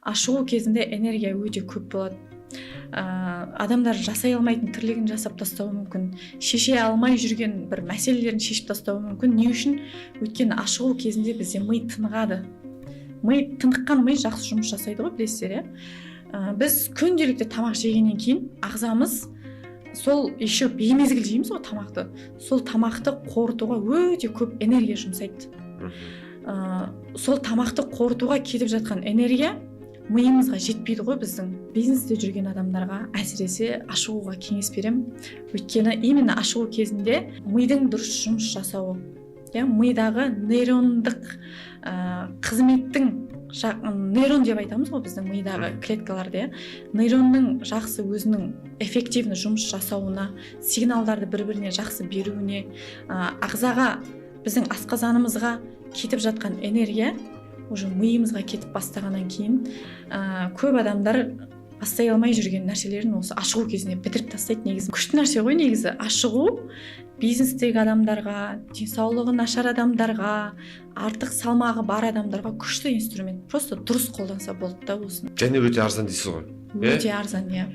Ашығу кезінде энергия өте көп болады. Адамдар жасай алмайтын тірлігін жасап тастауы мүмкін, шеше алмай жүрген бір мәселелерін шешіп тастауы мүмкін. Не үшін? Өйткені ашығу кезінде бізде ми тынығады. Ми тыныққан, ми жақсы жұмыс жасайды ғой, білесіздер, иә. Біз күнделікті тамақ жегеннен кейін ағзамыз сол, еще беймезгіл жейміз ғой тамақты, сол тамақты қорытуға өте көп энергия жұмсайды. Сол тамақты қорытуға кетіп жатқан энергия миымызға жетпейді ғой. Біздің бизнесте жүрген адамдарға әсіресе ашығуға кеңес беремін, өйткені именно ашығу кезінде мидың дұрыс жұмыс жасауы, иә, мидағы нейрондық қызметтің, нейрон деп айтамыз ғой біздің мидағы клеткаларды, иә, нейронның жақсы, өзінің эффективный жұмыс жасауына, сигналдарды бір біріне жақсы беруіне, ағзаға, біздің асқазанымызға кетіп жатқан энергия уже миымызға кетіп бастағаннан кейін, көп адамдар бастай алмай жүрген нәрселерін осы ашығу кезінде бітіріп тастайды. Негізі күшті нәрсе ғой. Негізі ашығу бизнестегі адамдарға, денсаулығы нашар адамдарға, артық салмағы бар адамдарға күшті инструмент. Просто дұрыс қолданса болды да осыны. Және өте арзан дейсіз ғой, иә? Өте арзан, иә.